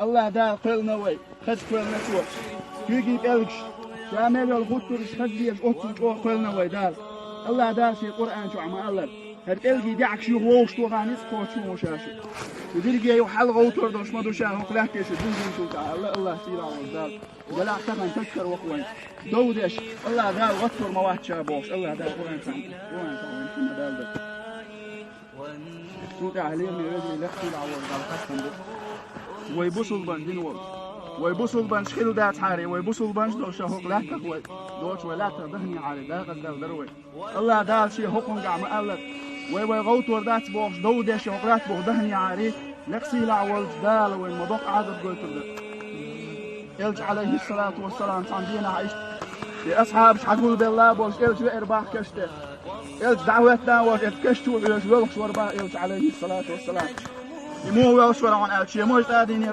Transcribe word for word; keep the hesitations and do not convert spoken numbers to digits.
АллахӀ Дала кхоьллина вай, хаза кхоьллина Цо. Куьйгийн пӀелгаш, Ша мел йолу гӀуттараш хаза дезаш, оццул чӀогӀа кхоьллина вай Дала. АллахӀ Дала Шен Къуръан чохь ма-аллара: «ХӀара пӀелгийн даьӀахкаш юха вовшахтоха ницкъ кхочуш ма ву ша шу. И дерриге юха хьалагӀовттор долуш ма ду ша хӀокху лаьттан тӀе шу дуьззина чул тӀе», аьлла АллахӀ сийлахь волчу Дала. Делахь тахана тахкар ваха вайн. Дов деш, АллахӀ Дала гӀаттор ма вац ша бохуш, АллахӀ Дала Къуръан чохь, Къуръан чохь вайн хӀума Дала дара. Цул тӀаьхьа лераме вежарий, лекха сийлахь волчу Дала хастам бу. Вай бусулбанаш дина волчу. Вай бусулбанаш хилла дацахьара, вай бусулбанаш долуш ша хӀокху лаьттах вай. Доцу вай лаьттах даханехьара, дакъаздаьлла дара вай. АллахӀ Дала Шен хӀокхунгахь ма-аллара, вай, вай гӀовттор дац бохуш, дов деш хӀокху лаьтта бухахь даханехьара, лекха сийлахь волчу Дала вайна ма-бохху Ӏазап гойтур дара. Элча, Ӏалайхиссалату вассалам, цхьана дийнахь иштта, и асхьабаш хьагулбелла а болуш, Элча веара боху кешан тӀе. Элча дӀахӀоьттина а волуш, оцу кешан чу хьоьжуш воьлхуш вара боху Элча, Ӏалайхиссалату вассалам. И муха воьлхуш вара хьуна аьлча, шен мажа тӀе а дийна